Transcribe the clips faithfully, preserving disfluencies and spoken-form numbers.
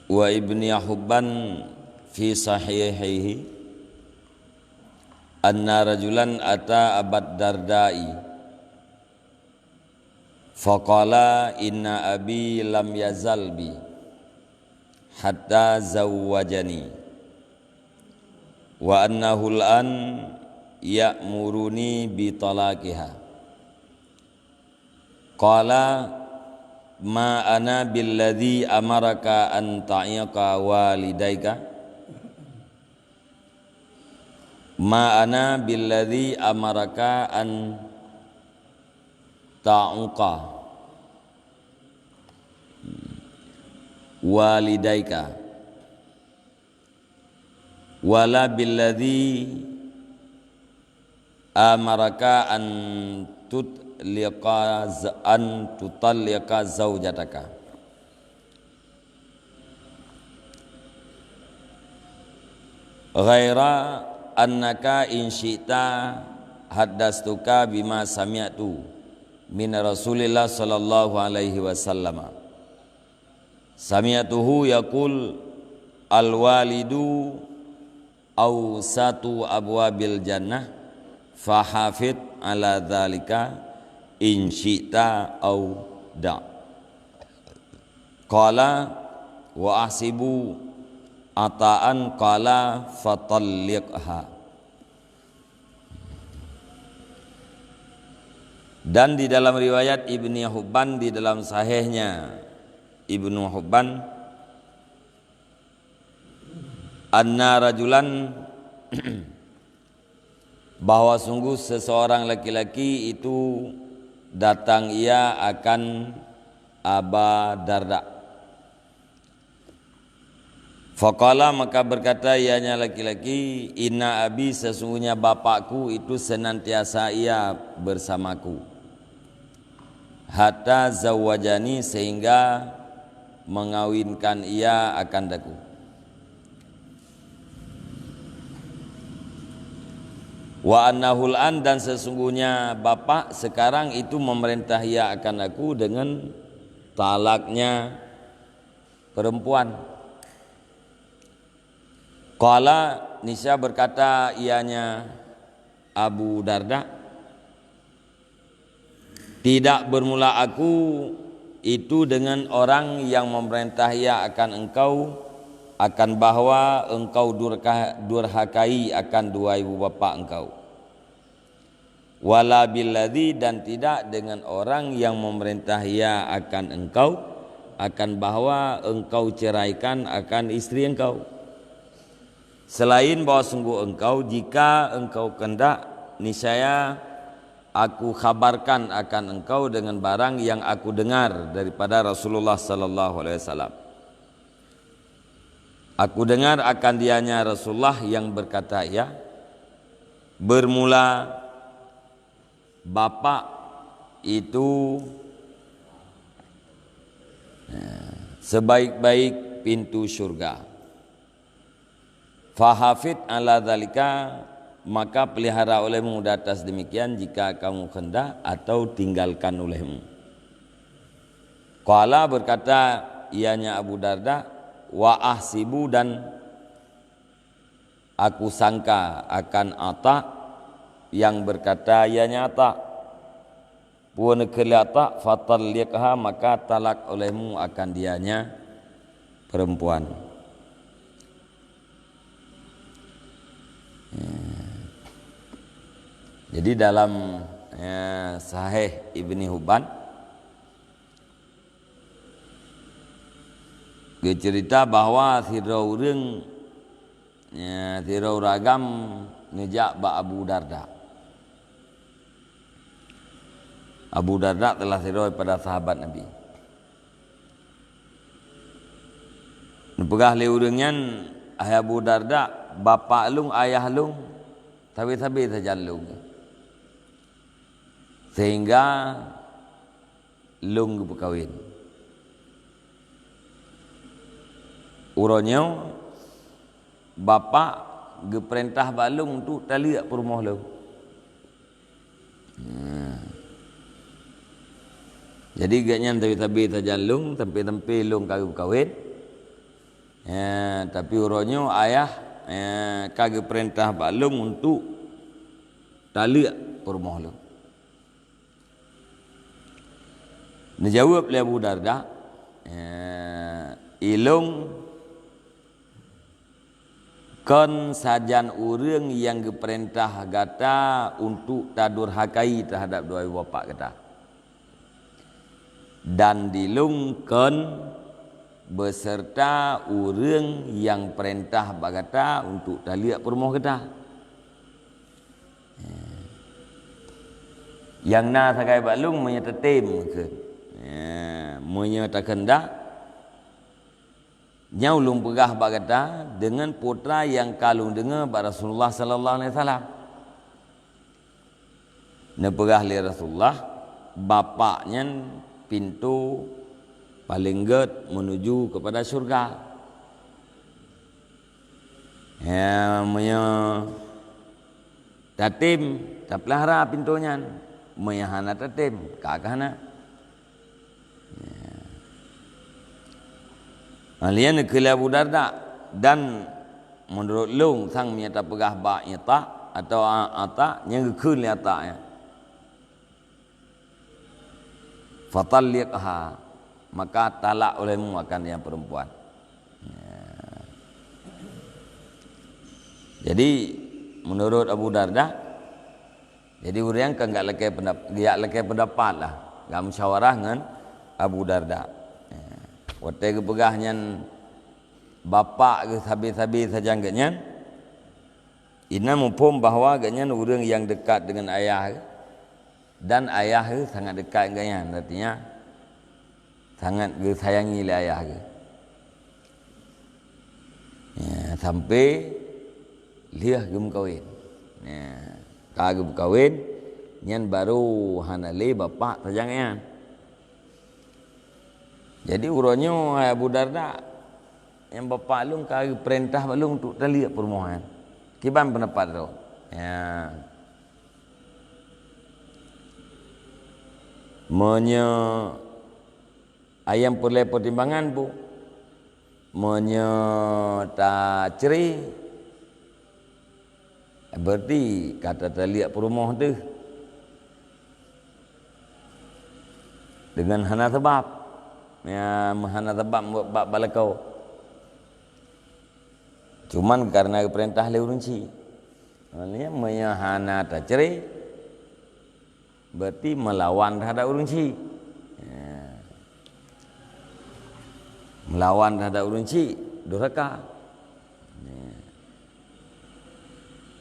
Wa Ibni Hubban fi sahihihi anna rajulan ata Abad Darda'i faqala inna abi lam yazal bi hatta zawwajani wa annahu al-an ya'muruni bi talaqiha. Qala ma ana billadzi amaraka an ta'iqa walidaika. Ma ana billadzi amaraka an ta'uqa walidaika. Wala billadzi amaraka an tutliqa z-, an tutalliqa zaujataka. Ghaira annaka in syi'ta haddastuka bima sami'tu min Rasulillah sallallahu alaihi wasallama. Sami'tuhu yaqul, "Al-walidu awsatu abwabil jannah, fahafid ala dzalika in syi'ta au da." Qala, "Wa ahsibu ata'an qala fatalliqha." Dan di dalam riwayat Ibni Hubban, di dalam sahihnya Ibnu Hubban, anna rajulan, bahwa sungguh seseorang laki-laki itu datang ia akan Aba Darda. Faqala, maka berkata ianya laki-laki, "Inna abi, sesungguhnya bapakku itu senantiasa ia bersamaku. Hatta zawajani, sehingga mengawinkan ia akan aku. Wa annahul an, dan sesungguhnya bapak sekarang itu memerintah ia akan aku dengan talaknya perempuan." Qala, niscaya berkata ianya Abu Darda, "Tidak bermula aku itu dengan orang yang memerintah ia akan engkau, akan bahwa engkau durka-, durhakai akan dua ibu bapak engkau. Wala billadzi, dan tidak dengan orang yang memerintah ia akan engkau, akan bahwa engkau ceraikan akan istri engkau. Selain bahwa sungguh engkau, jika engkau kehendak, niscaya aku khabarkan akan engkau dengan barang yang aku dengar daripada Rasulullah sallallahu alaihi wasallam. Aku dengar akan dianya Rasulullah yang berkata, ia bermula bapak itu, ya, sebaik-baik pintu syurga. Fahafid ala dzalika, maka pelihara olehmu di atas demikian jika kamu kehendak, atau tinggalkan olehmu." Qala, berkata ianya Abu Darda, "Wa ahsibu, dan aku sangka akan Ata yang berkata ianya Ata. Peue neukheun lé Ata, fatalliqha, maka talak olehmu akan dianya perempuan." Ya. Jadi dalam, ya, Sahih Ibni Hubban, geuceurita bahwa sidroe ureuëng, ya, sidroe ureuëng agam neujak bak Abu Darda. Abu Darda telah sidroe pada sahabat Nabi. Neupeugah lé ureuëng nyan, "Hai Abu Darda, bapak lôn, ayah lôn, sabe-sabe sajan lôn. Sehingga lôn geupeukawen. Uroe nyoe bapak geupeurintah bak lôn untuk taleuek peurumoh lôn." Hmm. Jadi gobnyan sabe-sabe sajan lôn, sampai-sampai lôn ka geupeukawen. Ya, tapi uroe nyoe ayah, ya, ka geupeurintah bak lôn untuk taleuek peurumoh lôn. Neujaweueb lé Abu Darda, ya, ilôn kon sajan ureuëng nyang geupeurintah gata untuk tadurhakai teuhadap dua bapak gata. Dan di lôn kon beserta ureuëng nyang peurintah bak gata untuk taleuek peurumoh gata. Nyang na sagai bak lôn meunyoe tatem keu, meunyoe takheundak, nyoe lôn peugah bak gata deungon putra nyang ka lôn deungoe bak Rasulullah sallallahu alaihi wasallam. Neupeugah lé Rasulullah, bapak nyan pintoe paleng gét menuju kepada syurga. Ya, meunyoe tatem, tapeulahra pintoe nyan. Meunyoe hana tatem, ka ka hana. Ya. Lheueh nyan kheun lé Abu Darda, dan meunurot lôn sang meunyoe tapeugah bak Ita atawa Ata, nyang geukheun lé Ata nyan. Fatalliqha, maka talak olehmu akan nyang perempuan. Ya. Jadi, menurut Abu Darda, jadi ureuëng kan gak lakée pendap-, gak lakée pendapat lah, gak musyawarah ngon Abu Darda. Ya. Watée geupeugah nyan bapak geuh sabe-sabe sajan geuh nyan, ina muphom bahwa geuh nyan ureuëng nyang dekat dengan ayah geuh. Dan ayah geuh sangat dekat ngon geuh nyan, artinya sangat geusayangi lé ayah geuh. Ya, sampai lheueh geumeukawen. Ya, ka geumeukawen, nyan baru hana lé bapak sajan nyan. Jadi uroe nyoe hai Abu Darda, nyang bapak lôn ka geupeurintah bak lôn untuk taleuek peurumoh nyan. Kiban pendapat droe? Ya. Meunyoe ayang peureulée peutimbangan bu, meunyoe tacre, berarti ka tataleuek peurumoh teuh deungon hana sabab. Ya, hana sabab bak balakoe. Cuman karena geupeurintah lé ureuëng chik. Maknanya meunyoe hana tacre, berarti meulawan terhadap ureuëng chik. Ya. Meulawan terhadap ureuëng chik, durhaka. Ya.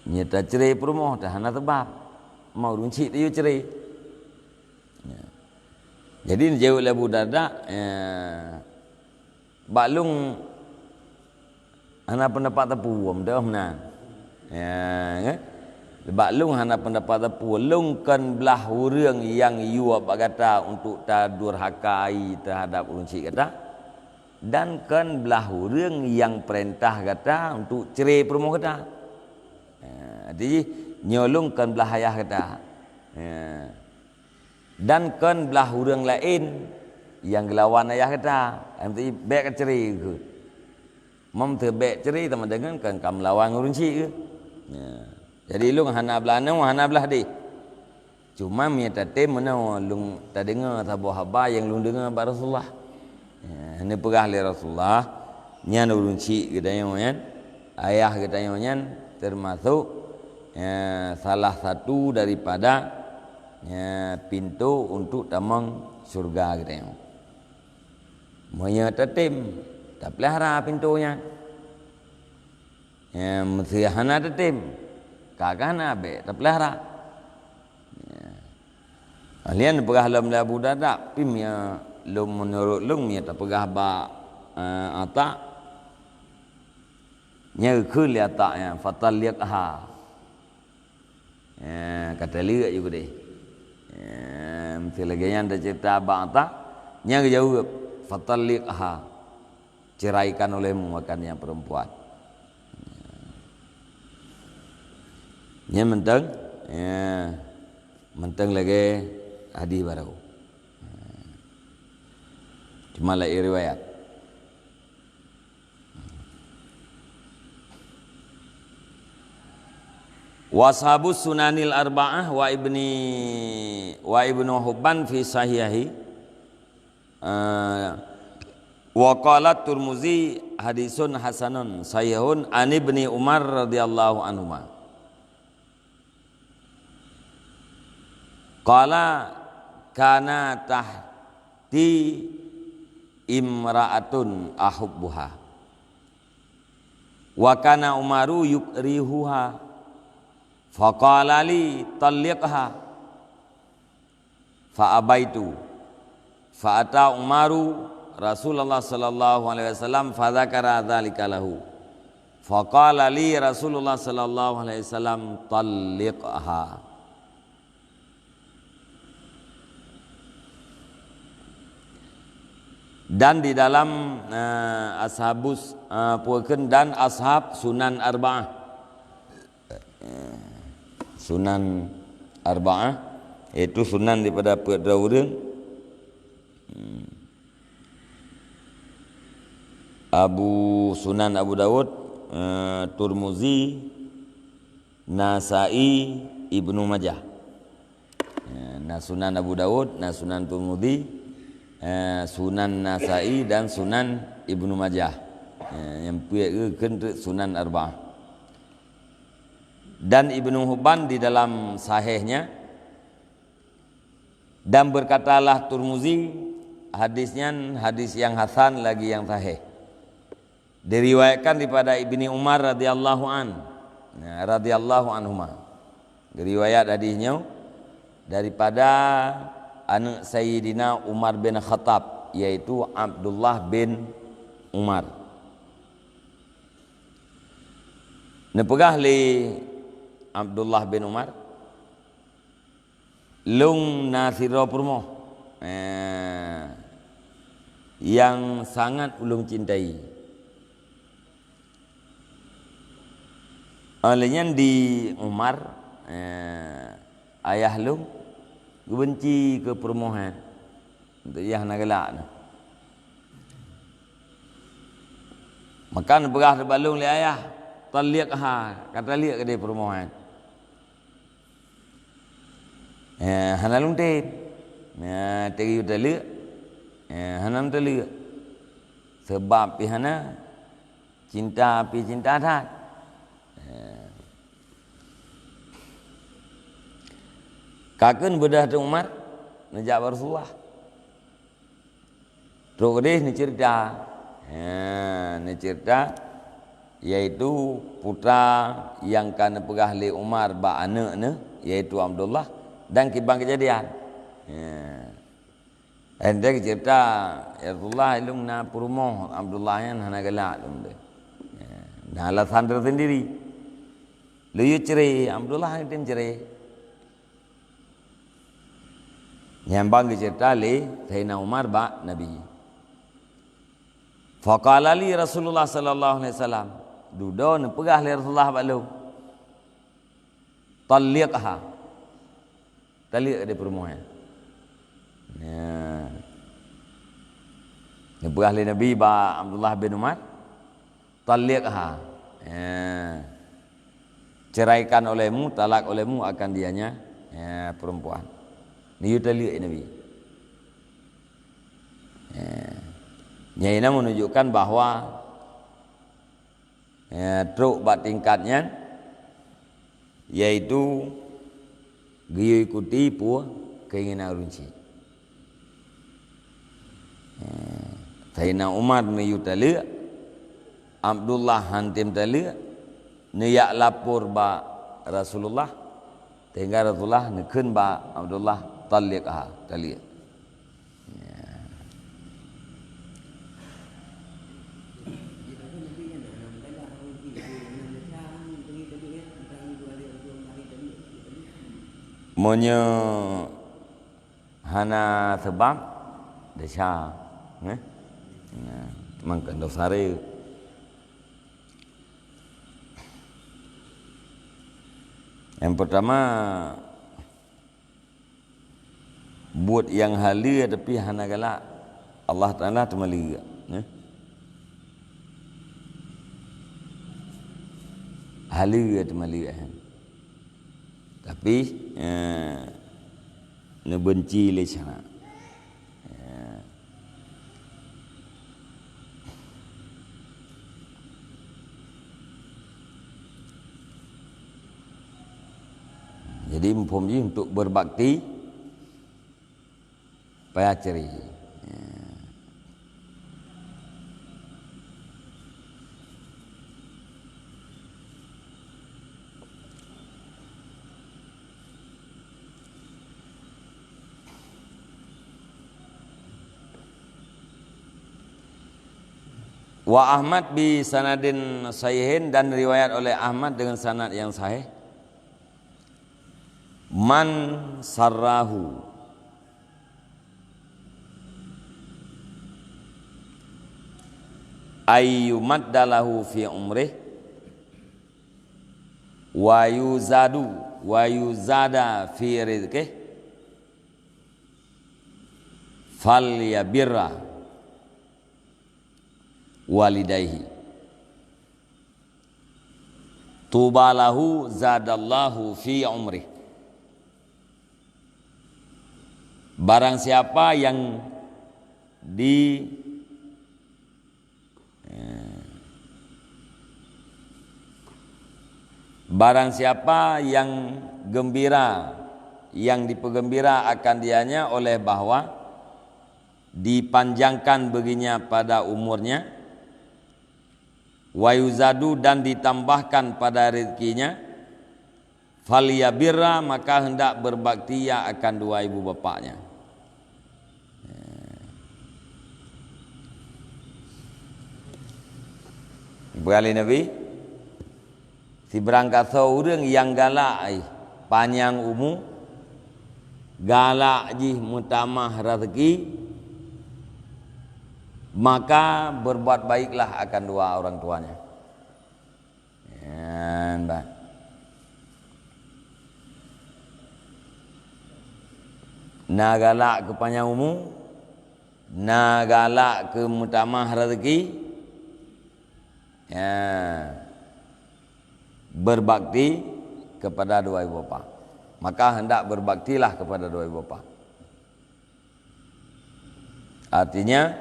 Nyoe tacre peurumoh, ta hana sabab. Ma ureuëng chik tayue cre. Ya. Jadi neujaweueb lé Abu Darda, ya, bak lôn hana pendapat teupeu, meudoh meunan. Ya, kan? Bak lôn hana pendapat teupeu, lôn kon blaih ureuëng nyang yue bak gata untuk tadurhakai terhadap ureuëng chik gata, dan kon blaih ureuëng nyang peurintah gata untuk cre peurumoh gata. Ya, jadi nyoe lôn kon blaih ayah gata. Ya. Dan kon blaih ureuëng laén nyang geulawan ayah gata, nyang teuh bék kacre keuh. Meum teuh bék cre sama deungon kon ka meulawan ureuëng chik keuh. Ya. Jadi lôn hana blaih nyoe, hana blaih deh. Cuma meunyoe tatem meunoe lôn tadeungoe saboh haba nyang lôn deungoe bak Rasulullah. Ya, neupeugah lé Rasulullah, nyan ureuëng chik geutanyoe nyan, ayah geutanyoe nyan teumasok, ya, salah satu daripada, ya, pintoe untuk tamong syurga geutanyoe. Meunyoe tatem, tapeulahra pintoe nyan. Ya, meusé hana tatem, ka ka hana bék tapeulahra. Ya. Lheueh nyan peugah lom lé Abu Darda, pih meunyoe lôn meunurot lôn meunyoe tapeugah bak, eh, Ata, nyan geukheun lé Ata nyan, "Fatalliqha." Ya, ka taleuek ju keudeh. Ya, meusé lagée nyan taceurita bak Ata, nyan geujaweueb, "Fatalliqha." Ceraikan olehmu akan nyang perempuan. Nyan mantong, ya, mantong lagée hadis baroe. Cuma laén riwayat. Wa ashabus sunanil arba'ah wa ibni, wa Ibnu Hibban fi sahihi. Eh, wa qala Turmuzi hadisun hasanun sahihun an Ibni Umar radhiyallahu anhuma. Qala kana tahti imra'atun ahubbuha. Wa kana Umaru yukrihuha. Faqala li talliqha. Fa abaitu. Fa ata Umaru Rasulullah sallallahu alaihi wasallam fa dzakara dzalika lahu. Faqala li Rasulullah sallallahu alaihi wasallam talliqha. Dan di dalam, eh, ashabus, eh, puaken dan ashab Sunan Arba'ah. Eh, Sunan Arba'ah, yaitu sunan daripada peuet droe ureueng. Hmm. Abu Sunan Abu Daud, eh, Turmuzi, Nasai, Ibnu Majah. Ya, na Sunan Abu Daud, na Sunan Turmudi, eh, Sunan Nasai dan Sunan Ibnu Majah. Ya, nyang peuet keu keuntreuk Sunan Arba'ah. Dan Ibnu Hibban di dalam sahihnya, dan berkatalah Turmuzi, hadis nyan hadis nyang hasan lagi nyang sahih. Diriwayatkan daripada Ibni Umar radhiyallahu an, ya, radhiyallahu anhuma. Diriwayat hadis nyoe daripada aneuk Sayyidina Umar bin Khattab, yaitu Abdullah bin Umar. Neupeugah lé Abdullah bin Umar, "Lôn na sidroe peurumoh, eh, nyang sangat ulôn cintai." Óh lheueh nyan di Umar, eh, ayah lôn, geubenci keu peurumoh nyan, untuk yah na galak na. Maka neupeugah bak lôn lé ayah, "Talliqha, ka taleuek keudeh peurumoh nyan." Eh, hana lôn tem. Eh, teuyue taleuek. Eh, hana lôn taleuek. Sabab pih hana, cinta pih cinta that. Eh. Ka kheun beudôh teuk Umar, neujak bak Rasulullah. Trok keudeh neuceurita. Ha, neuceurita, yaitu putra nyang ka neupeugah lé Umar bak aneuk neuh, yaitu Abdullah, dan kiban keujadian. Ha. Entée geuceurita, "Ya Rasulullah, ilôn na peurumoh, Abdullah nyan hana galak lôn deh. Ha, na alasan tersendiri. Lôn yue cerai, Abdullah hana tem cerai." Nyan ban geuceurita lé Saidina Umar bak Nabi. Faqala li Rasulullah sallallahu alaihi wasallam, dudoe neupeugah lé Rasulullah bak lôn, "Talliqha." Taleuek di peurumoh nyan. Ya. Neupeugah lé Nabi bak Abdullah bin Umar, "Talliqha." Ya. "Ceraikan olehmu, talak olehmu akan dianya, ya, perempuan." Neuyue taleuek Nabi. Ya. Nyan na menunjukkan bahwa, ya, trok bak tingkat nyan, yaitu geuyue ikuti peue keinginan ureuëng chik. Eh, Saidina Umar neuyue taleuek, Abdullah han tem taleuek, neujak lapor bak Rasulullah, sehingga Rasulullah neukheun bak Abdullah, "Talliqha, taleuek." Ya. Meunyoe hana seubab, desya, eh? Nah, mangkon dosa rayeuk. Yang pertama, buet nyang haleue tapi hana galak, Allah Taala teuma leuek, eh? Haleue teuma leuek, eh? Tapi, eh, neubenci lé sanak. Eh. Jadi, muphom jih untuk berbakti, payah cri. Ya. Wa Ahmad bi sanadin sahihin, dan riwayat oleh Ahmad dengan sanad yang sahih. Man sarrahu ay yumadda lahu fi umrih wa yuzadu wa yuzada fi rizqih, falyabirra walidaihi. Tuba lahu zadallahu fi umrih. Barang siapa yang di, eh, barang siapa yang gembira, yang dipeugembira akan dianya oleh bahwa dipanjangkan baginya pada umurnya, wa yuzadu, dan ditambahkan pada rezekinya, falyabirra, maka hendak berbakti ia akan dua ibu bapaknya. Beurali Nabi, sibrang kasoe ureuëng nyang galak, eh, panyang umu, galak jih meutamah rezeki, maka berbuat baiklah akan dua orang tuanya. Nyan, bah. Na galak keu panyang umu, na galak keu meutamah rezeki, ya, berbakti kepada dua ibu bapa. Maka hendak berbaktilah kepada dua ibu bapa. Artinya,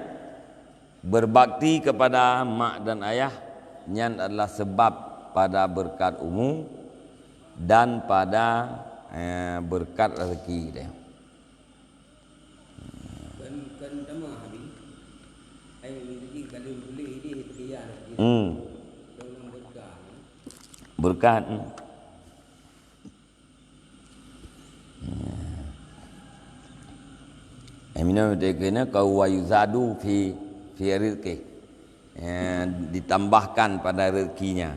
berbakti kepada mak dan ayah nyan adalah sebab pada berkat umu dan pada, eh, berkat rezeki kita. Kan, kan tamah, Abi. Hai, rezeki kalau boleh dia sekian. Hmm. Berkat. Hmm. Aminah dikena kau wa yuzadu fi, fi rizqi. Ya, ditambahkan pada rezekinya.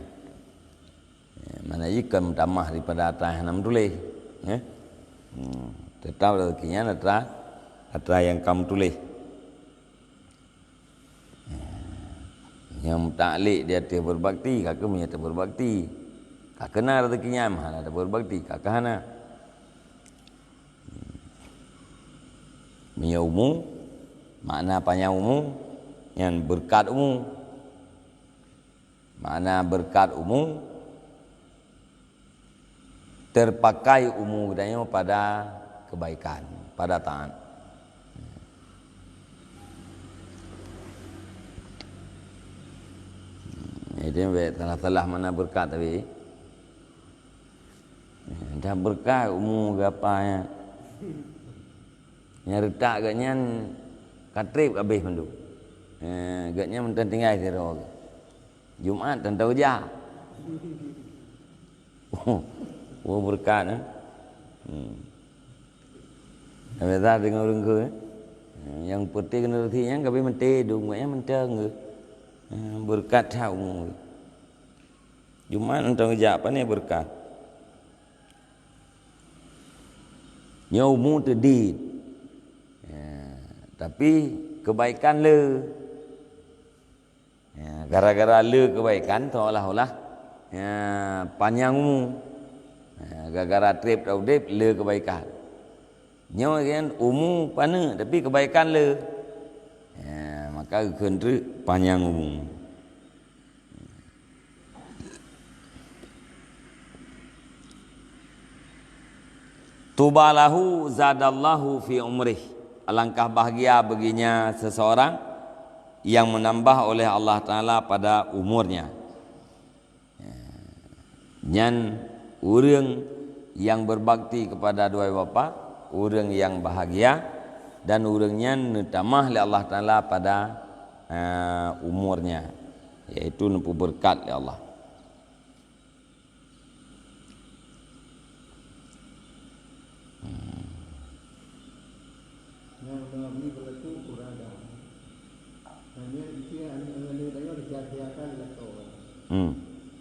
Ya, mana jih kan tamah daripada atra yang hana meutuléh. Ya. Hmm. Tetap rezekinya atra, atra yang ka meutuléh. Nyang meutaklik di ateueh berbakti, ka keuh meunyo taberbakti. Ka keuh na rezeki nyan, hana taberbakti, ka keuh hana. Meunyo umu, makna panyang umu, nyan beureukat umu. Makna beureukat umu, terpakai umu geutanyoe pada kebaikan, pada taat. Jadi, bèk salah-salah makna beureukat tapi. Dah beureukat umu gapa nyan. Nyang reutak geuh nyan ka trép habéh mandum. Eh, geuh nyan mantong tinggai sidroe. Jumat teuntèe jak. Oh, beureukat, eh. Hmm. Biasa deungoe ureueng kheun, eh. Nyang peuté keuneuk reuti nyan ka bèk meuté dum, nyan mantong geuh. Eh, beureukat that umu. Jumat mantong jak, pane beureukat. Nyoe umu teudiet. Ya, tapi kebaikan le. Ya, gara-gara le kebaikan, seolah-olah, ya, panyang umu. Ya, gara-gara trép taudép, le kebaikan. Nyoe kan umu paneuk, tapi kebaikan le. Ya, maka geukheun treuk panyang umu. Tuba lahu zadallahu fi umrih. Alangkah bahagia baginya seseorang yang menambah oleh Allah Taala pada umurnya. Nyan ureuëng nyang berbakti kepada dua bapak, ureuëng nyang bahagia, dan ureuëng nyan neutamah lé Allah Taala pada, eh, umurnya, yaitu neupeubeureukat lé Allah. Hmm. Nyang teungoh bri beuleutu ureueng agam. Nyan nyan isi aneuk-aneuk tanyoe disiak-siakan lé lakoe. Hmm.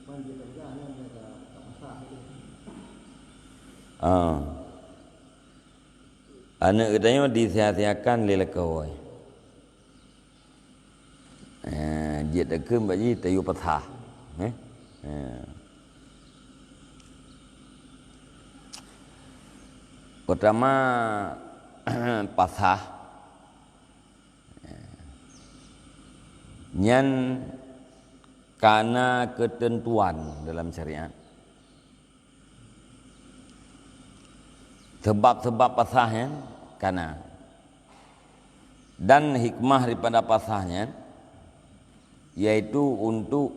Man jeuet teupeugah nyan ka, ka masak tadi. Ah. Aneuk geutanyoe disiak-siakan lé lakoe. Eh, jeuet takheun bak jih tayue pasah. Eh? Eh. Peutama, pasah. Eh. Nyan kana keuteuntuan dalam syariat. Sabab-sabab pasah nyan kana. Dan hikmah daripada pasah nyan, yaitu untuk,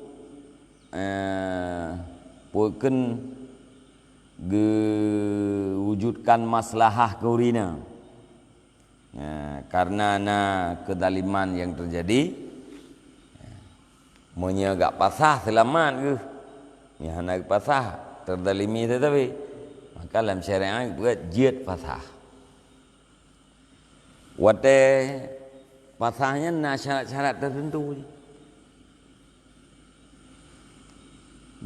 eh, peue kheun geujudkan maslahah keu ureueng inong. Nah, karena na kezaliman yang terjadi, meunyoe gak pasah, seulamat geuh. Meunyoe hana geupasah, teuzalimi teutabé. Maka lam syariat buet jeuet pasah. Watée pasah nyan na syarat-syarat teuteuntu.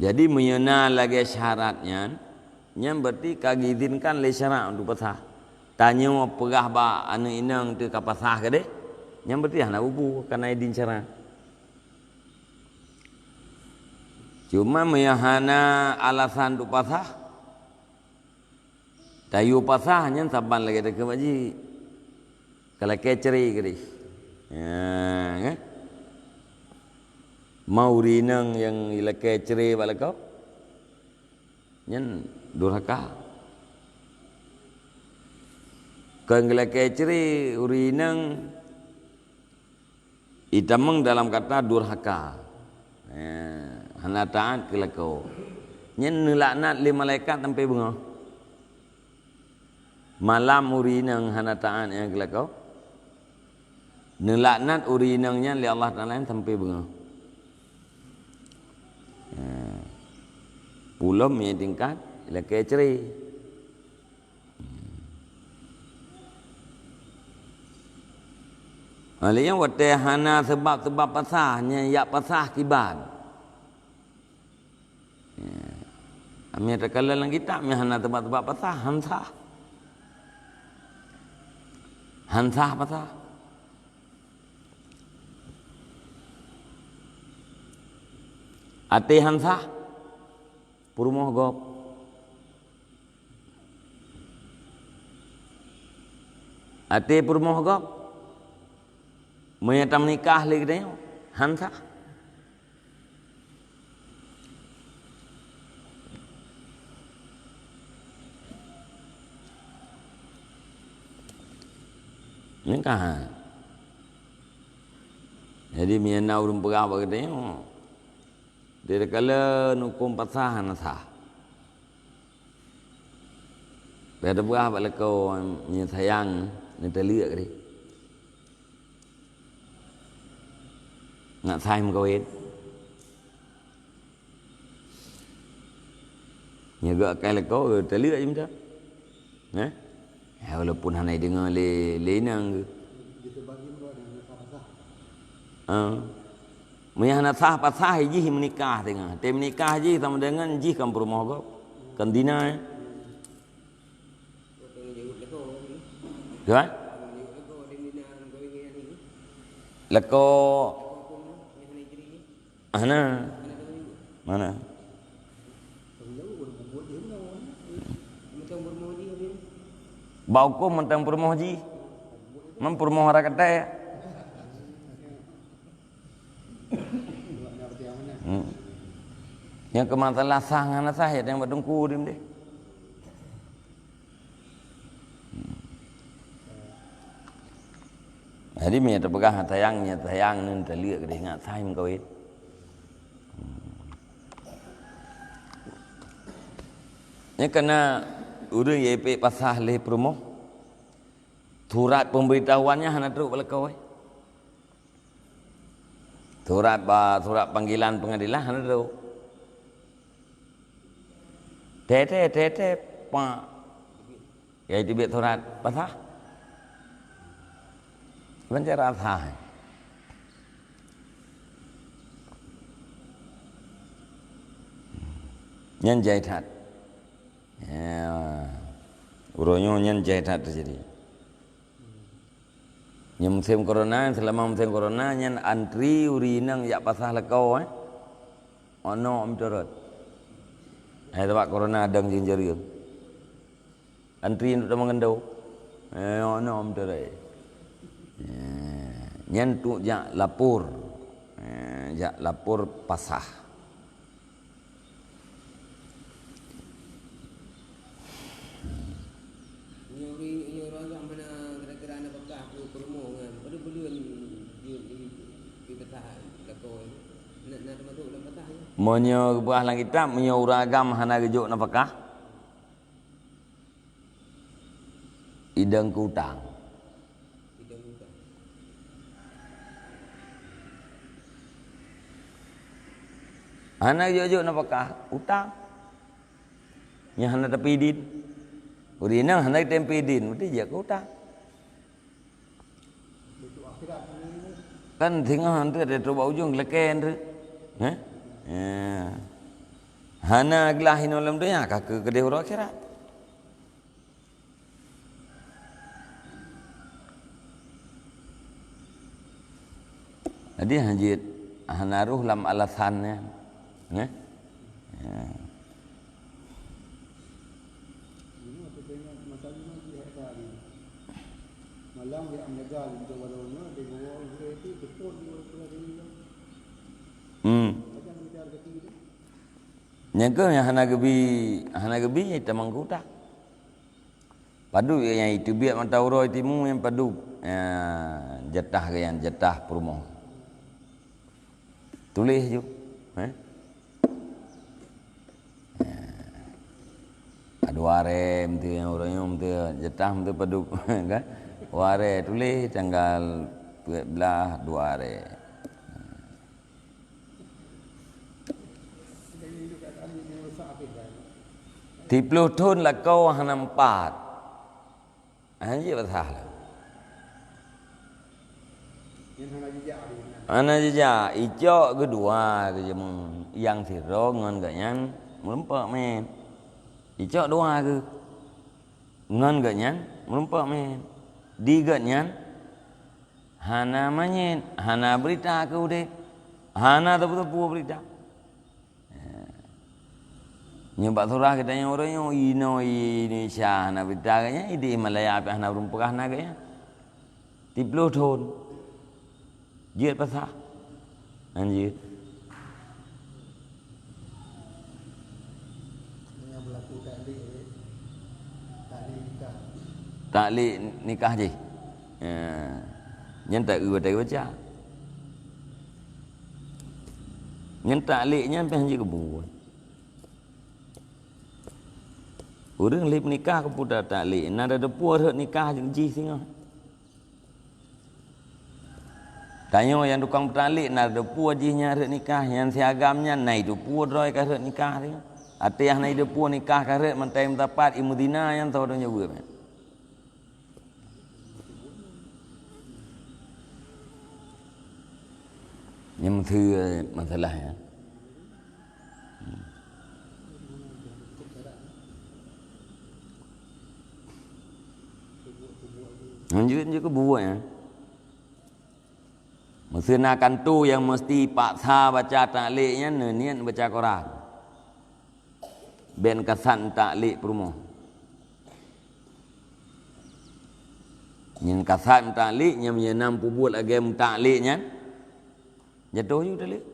Jadi, meunyoe na lagée syarat nyan, nyan berarti ka geuizinkan lé syarat untuk pasah. Tanyoe peugah bak aneuk inong teuh ka pasah keudeh, nyan berarti hana bubu, ka na idin syarat. Cuma meunyoe hana alasan untuk pasah, tayue pasah nyan saban lagée takheun bak jih. Ka lakée cre keudeh. Ya, kan? Ma ureueng inong nyang lakée cre bak lakoe, nyan durhaka. Kon lakée cre ureueng inong, itamong dalam kata durhaka. Eh, hana taát keu lakoe. Nyan neulaknat lé malaikat sampoe beungoh. Malam ureueng inong hana taát nyang keu lakoe, neulaknat ureueng inong nyan lé Allah Taala sampoe beungoh. Eh, pulom nyang tingkat lakée cre. Lé nyan watée hana sabab-sabab pasah, nyan jak pasah kiban. Ya. Amé takalon lam kitab, mé hana sabab-sabab pasah, han sah. Han sah pasah. Até han sah, peurumoh gob. Até peurumoh gob, meunyoe tameunikah lé geutanyoe, han sah. Nikah. Jadi, meunyoe na ureueng peugah bak geutanyoe, dia kala neuhuköm pasah hana sah. Dah teupeugah bak lakoe, meunyoe sayang, neutaleuek deh. Nak sai meukawen. Nyoe geuh akai lakoe, taleuek jih mita. Nah? Ya, walaupun hana deungoe lé, lé inong geuh. Ah. Meunyoe hana sah pasah, jih meunikah teungoh. Teuh meunikah jih sama dengan jih kon peurumoh gob. Kon zina, ya. Kan? Lakoe. Hana. Mana? Bak huköm mantong peurumoh jih. Man peurumoh rakatai. Hmm. Nyang keu masalah sah ngon hana sah, ya, nyang bak teungku dim deh. Jadi meunyoe tapeugah sayang, nyan sayang nyan taleuek keudeh ngat sai meukawen. Nyan kana ureuëng nyang ipék pasah lé peurumoh, surat pemberitahuan nyan hana trok bak lakoe. Surat ba, surat panggilan pengadilan hana trok. Tete, tete, pak. Ya, itu biet surat pasah. Ban cara sah. Nyan jai that. Ya. Uroe nyoe nyan jai that teujadi. Nyan musém corona, selama musém corona nyan antri ureuëng inong jak pasah lakoe, eh. Ono meuturot. Hai sabab corona dang jeuem-jeuem. Antri untuk tamong geundo. Eh, ono meuturot. Eh, nyan tu jak lapor. Eh, jak lapor pasah. Nyoe ri-, nyoe ureuëng agam hana kira-kira hana peugah keu peurumoh nyan, padub buleuen di, di, di peugah lakoe nyan. Na, na teumasuk lam peugah nyan? Meunyoe geupeugah lam kitab, meunyoe ureuëng agam hana geujok nafakah, idong keu utang. Hana jok-jok nafakah, utang. Nyang hana tapi idin. Ureuëng inong hana tem idin, mesti jijak keu utang. Kan singoh hantu ada trok bak ujong geulakée hantu. Heh? Ya. Hana glah inoe lam donya, ka keu keudeh uroe akhirat. Jadi hana jeuet, hana rhoh lam alasan nyan. Neh? Ya. Hmm. Nyang keuh nyang hana geubi, hana geubi tamong keu utang. Padub nyang iteubiet mata uroe timu nyang padub, ya, jatah geuh nyan, jatah peurumoh. Tuléh ju, eh? Ya. Dua aré meuteue, uroe nyoe meuteue, jatah meuteue padub, kan? Dua aré tuléh tanggal peuet blah dua aré. Siplôh thon lakoe hana meupat. Hana jeuet basah lom. Hana jijak, icok geuh dua geuh jameun. Nyang sidroe ngon gobnyan meurumpok mén. Icok dua geuh. Ngon gobnyan meurumpok mén. Di gobnyan hana manyét, hana beurita keu udeb, hana teupeu-teupeu beurita. Nyoe bak surah geutanyoe uroe nyoe, inoe Indonesia hana beurita geuh nyan, idéh Malaya pih hana ureuëng peugah na geuh nyan. Siplôh thon. Jeuet pasah. Nyan jeuet. Taklik nikah jih. Ya. Nyan tak eu baca. Nyan taklik nyan pih jeuet keubuet. Ureuëng lheueh nikah keupeue taklik, na teupeue rhot nikah jih singoh. Tanyoe nyang tukang peutaklik na teupeue jih nyang rhot nikah, nyang si agam nyan na teupeue droe ka rhot nikah singoh. Até hana teupeue nikah ka rhot mantong meusapat, imeuzina nyan soe teuh nyang buet nyan. Nyan meuteue masalah nyan. Lanjut je keubuet, ya. Meuseu na kantô nyang meusti paksa baca taklik nyan, neuniet baca Quran. Bèk kasat taklik peurumoh. Nyan kasat taklik, nyan meunyoe na peubuet lagèe taklik nyan, jatoh ju taklik.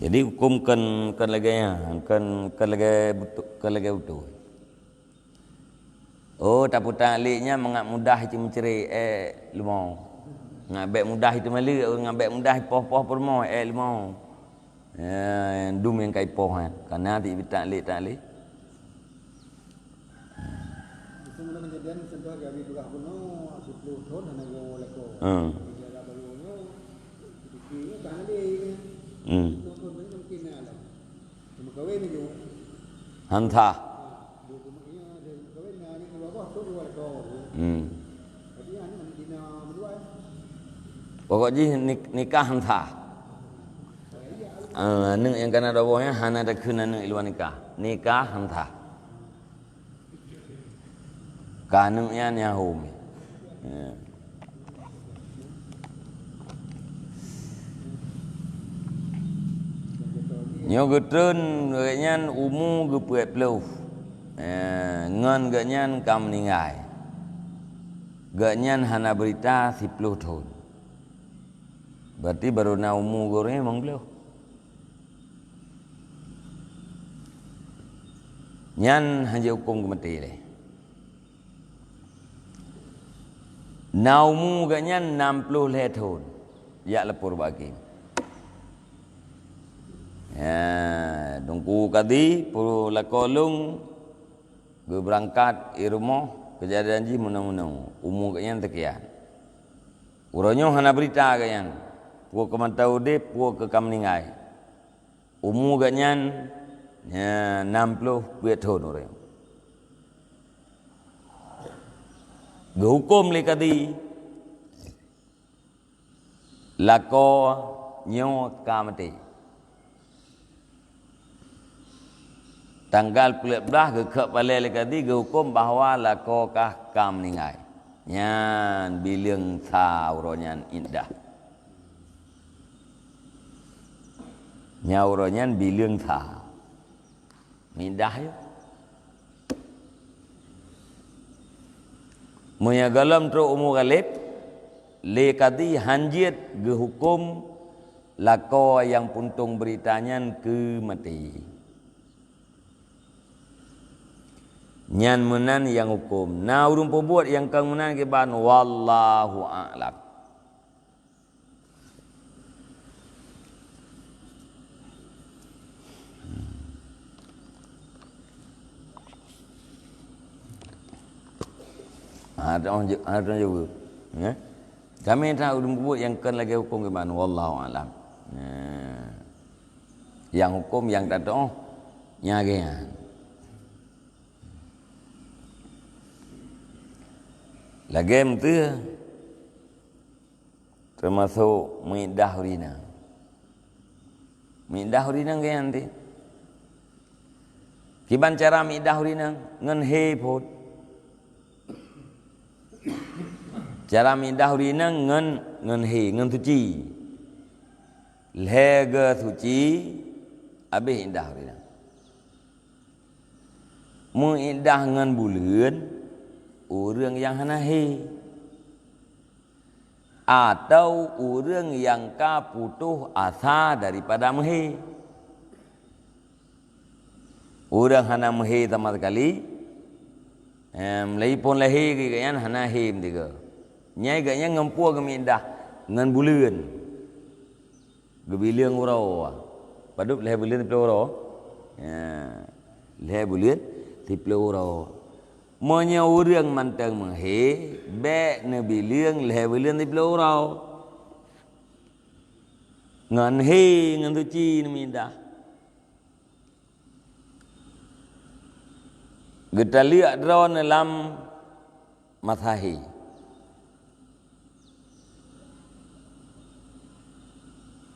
Jadi huköm kon, kon lagée nyan, kon, kon lagée beutôi, kon lagée beutôi. Oh, tapeutang lé nyan mangat mudah cit meucré, eh, leumo. Ngat bék mudah itu maleuek, ngat bék mudah poh-poh peurumoh, eh, leumo. Eh, dum nyang ka ipoh nyan. Kana ti peutang lé, tang lé. Miseue na keujadian, contoh, gabi peugah bunoe, siplôh thon hana geuwoe lakoe. Hmm. Jadi, ada baru nyoe, sedikit nyoe tahan lé. Hmm. Siplôh thon nyoe mungkin na lah. Meukawen laju. Han sah. Ha, dua puluh lima, dia meukawen na ni dua boh thon dua lakoe. Hmm. Tapi aneuk dina meuluai. Pokok jih nik-, nikah han sah. Ah, aneuk nyang kana dua boh nyan hana takheun aneuk i luwa nikah. Nikah han sah. Ka aneuk nyan nyang hom. Ya. Nyoe geutreun geuhnyan umu geupeuet ploh. Eh, ngon geuhnyan ka meuninggai. Geuhnyan hana beurita siplôh thon. Berarti barô na umu geuh ureuëng limong ploh. Nyan han jeuet huköm keu maté lé. Na umu geuhnyan nam ploh lhée thon, jak lapor bak hakim. Ya, Teungku Kadi, peulakoe lôn geubeurangkat i rumoh, keujadian jih meunoe-meunoe, umu geuhnyan seukian. Uroe nyoe hana beurita geuhnyan, peue keu mantong udeb, peue keu ka meuninggai. Umu geuhnyan, ya, nam ploh peuet thon uroe nyoe. Geuhuköm lé kadi, lakoe nyoe ka maté. Tanggal peuet blaih geukheun palée lé kadi, geuhuköm bahwa lakoe kah ka meuninggai. Nyan bileueng sa uroe nyan iddah. Nyan uroe nyan bileueng sa. Meuiddah yôh. Meunyoe gohlom trok umu ghaleb, lé kadi han jeuet geuhuköm lakoe nyang puntông beurita nyan keu maté. Nyan meunan nyang huköm. Na ureuëng peubuet nyang keu meunan kiban, wallahu a'lam. Ha, teuh, ha, teuh jaweueb. Ya. Kami tahu ureuëng peubuet nyang kon lagée huköm kiban, wallahu a'lam. Nah. Nyang huköm nyang tatuoh, nyang lagée nyan. Lagée meuteue. Teumasok meuiddah ureuëng inong. Meuiddah ureuëng inong keu nyan teuh. Kiban cara meuiddah ureuëng inong? Ngon hé phon. Cara meuiddah ureuëng inong ngon, ngon hé, ngon suci. Lhée geusuci, habéh iddah ureuëng inong. Meuiddah ngon buleuen ureuëng nyang hana hé. Atawa ureuëng nyang ka putôh asa daripada meuhé. Ureuëng hana meuhé sama sekali, em, lagipun lahé geuh geuhnyan hana hé meusigoe. Nyan geuhnyan ngon peue geumeuiddah? Ngon buleuen. Geubileueng uroe. Padub lhée buleuen siplôh uroe? Ya. Lhée buleuen siplôh uroe. Meunyoe ureuëng mantong meuhé, bék neubileueng lhée buleuen siplôh uroe. Ngon hé, ngon suci neumeuiddah. Geutaleuek droeneuh lam masa hé.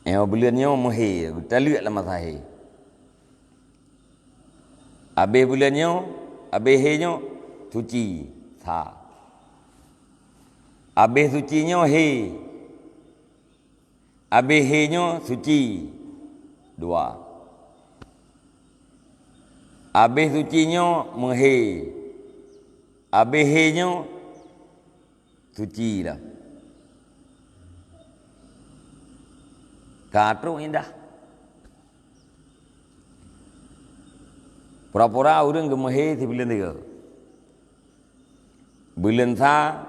Nyoe buleuen nyoe meuhé, geutaleuek lam masa hé. Habéh buleuen nyoe, habéh hé nyoe, suci, sa. Habéh suci nyoe, hé. Habéh hé nyoe suci, dua. Habéh suci nyoe meuhé. Habéh hé nyoe suci dah. Ka trok iddah. Pura-pura ureuëng geumeuhé sibuleuen tiga. Buleuen sa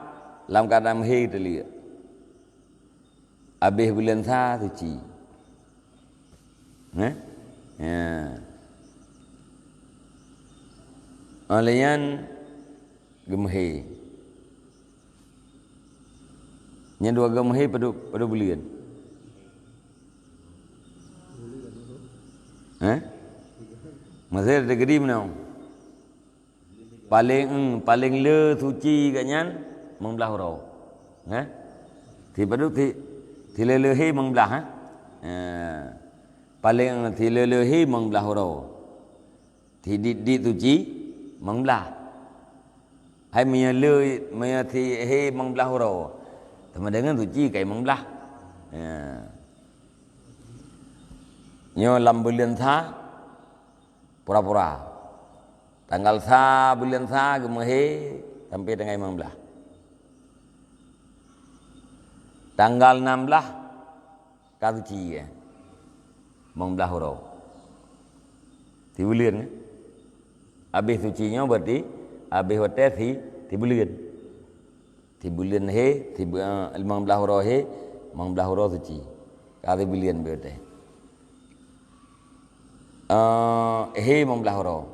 lam keuadaan meuhé teulheueh. Abéh buleuen sa suci. Heh? Ya. Óh lheueh nyan geumeuhé. Nyan dua geumeuhé padub, padub buleuen. Heh? Mesir teugeudi meunoe. Paleng, paleng le suci geuh nyan limong blaih uroe. Heh? Sipadub si, sileu-leu hé limong blaih, heh? Heh. Paleng sileu-leu hé limong blaih uroe. Sidiet-diet suci limong blaih. Hai meunyoe le, meunyoe si hé limong blaih uroe, sama dengan suci ka limong blaih. Ya. Nyoe lam buleuen sa pura-pura. Tanggal sa buleuen sa geumeuhé sampai tanggai limong blaih. Tanggal nam blaih ka suci, eh. Limong blaih uroe. Sibuleuen, eh. Abéh suci nyoe berarti abéh watée si, sibuleuen. Sibuleuen hé, sibu-, eh, limong blaih uroe hé, limong blaih uroe suci. Ka sibuleuen abéh watée. Eh, hé limong blaih uroe.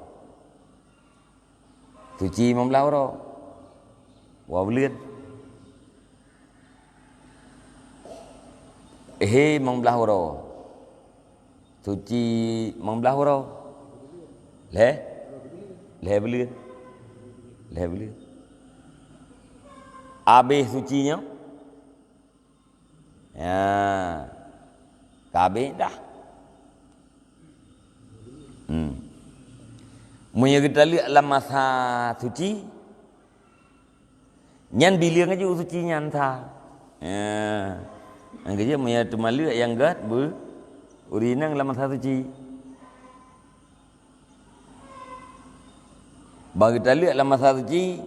Suci limong blaih uroe. Dua buleuen. Hé limong blaih uroe. Suci limong blaih uroe. Lhée? Lhée buleuen. Lhée buleuen. Abéh suci nyoe. Ya. Ka abéh dah. Hmm. Meunyoe geutaleuek lam masa suci, nyan bileung aju suci nyan sa. Ya. Nyang keujeuet meunyoe teuma leuek nyang gét beu ureuëng inong lam masa suci. Ban geutaleuek lam masa suci,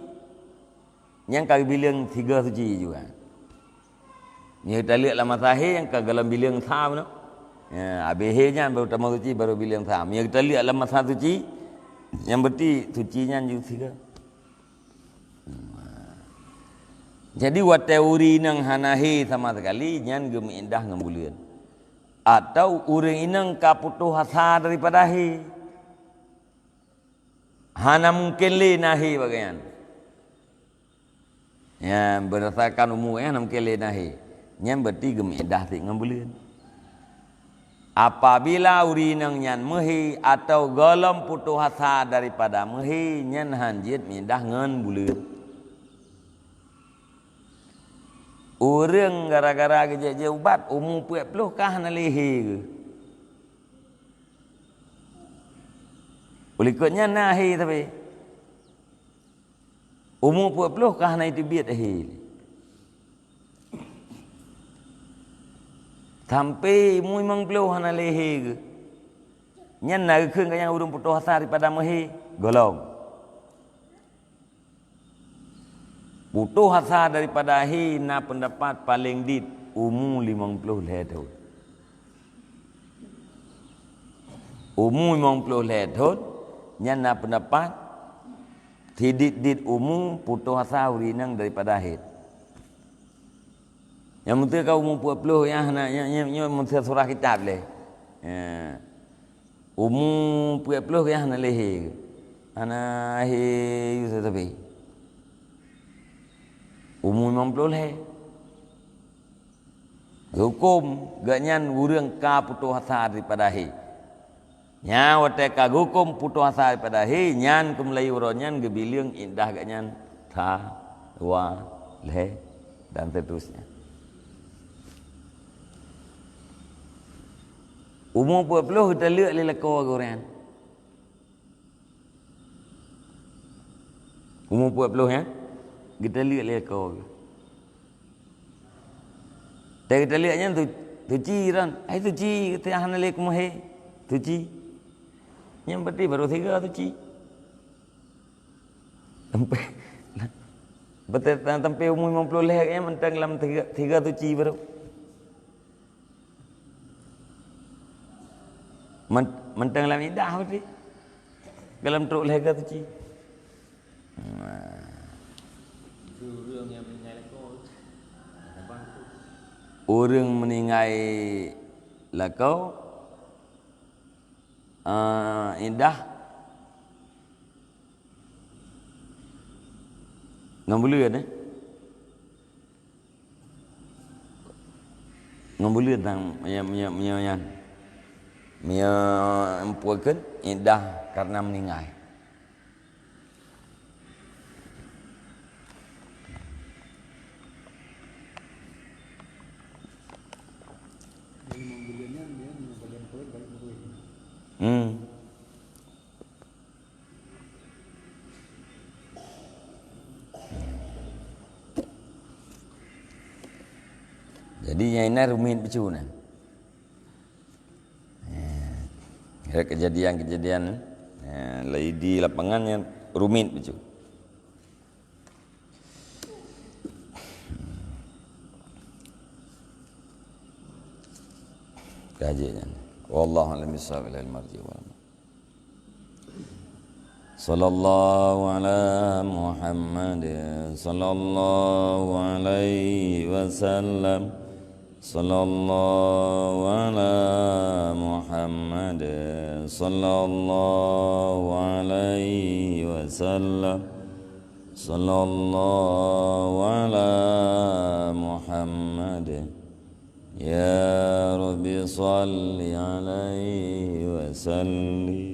nyan ka bileung tiga suci juga. Meunyoe geutaleuek lam masa hé, nyan ka golom bileung sa bunoe. Ya, abéh hé nyan baru tamong suci, baru bileung sa. Meunyoe geutaleuek lam masa suci, nyan berarti suci nyan ju tiga. Jadi watée ureuëng inong hana hé sama sekali, nyan geumeuidah ngon buleuen. Atau ureuëng inong ka putôh asa daripada hé. Hana mungken lé na hé bak gobnyan. Nyan, beurdasarkan umu, eh, hana mungken lé na hé. Nyan berarti geumeuidah cit ngon buleuen. Apabila ureuëng inong nyan meuhé atau golom putôh asa daripada meuhé, nyan hán jeuet meuidah ngon buleuen. Ureuëng gara-gara geujak-jak ubat, umu peuet ploh ka hana lé hé geuh. Ulikot nyan na hé tapi. Umu peuet ploh ka hana teubiet hé. Sampai umu limong ploh hana lé hé geuh. Nyan na geukheun gobnyan ureuëng putôh asa daripada meuhé, golom. Putôh asa daripada hé na peundapat paleng dit umu limong ploh lhée thon. Umu limong ploh lhée thon, nyan na peundapat sidit-dit umu putôh asa ureuëng inong daripada hé. Nyang meunteue ka umu peuet ploh nyang hana, nyang, nyang, nyang meunteue surah kitab lé. Ya. Umu peuet ploh nyang hana lé hé. Hana hé yue teutabé. Umu limong ploh lhée. Geuhuköm gobnyan ureuëng ka putôh asa daripada hé. Nyan watée ka geuhuköm putôh asa daripada hé, nyan keumeulayeue uroe nyan geubileung iddah gobnyan sa, dua, lhée, dan seterusnya. Umu peuet ploh geutaleuek lé lakoe geuh nyan. Umu peuet ploh nyan, geutaleuek lé lakoe geuh. Teuka geutaleuek nyan tu, suci ron. Hai suci, teuka hana lé keumeuhé. Suci. Nyan berarti baru tiga suci. Sampai, betul, sampai umu limong ploh lhée nyan mantong lam tiga, tiga suci baru. Men-, mantong lam iddah berarti. Goh lom trok lhèe ka suci. Ureueng meuninggai lakoe, eh, iddah ngon buleuen, eh? Ngon buleuen tang meunyoe, meunyoe, meunyoe nyan. Meunyoe, eh, peue kheun, iddah karena meuninggai. Hmm. Jadi nyang inan rumit bacut nyan. Eh, kejadian-kejadian, eh, lagi di lapangan nyan rumit bacut. Kaji nyan. Wallahu a'lam bishawab, ilaihi marji' wal ma'ab. Sallallahu ala Muhammad, sallallahu alaihi wasallam. Sallallahu ala Muhammad, sallallahu alaihi wasallam. Sallallahu ala Muhammad. Ya Rabbi, salli alaihi wa sallim.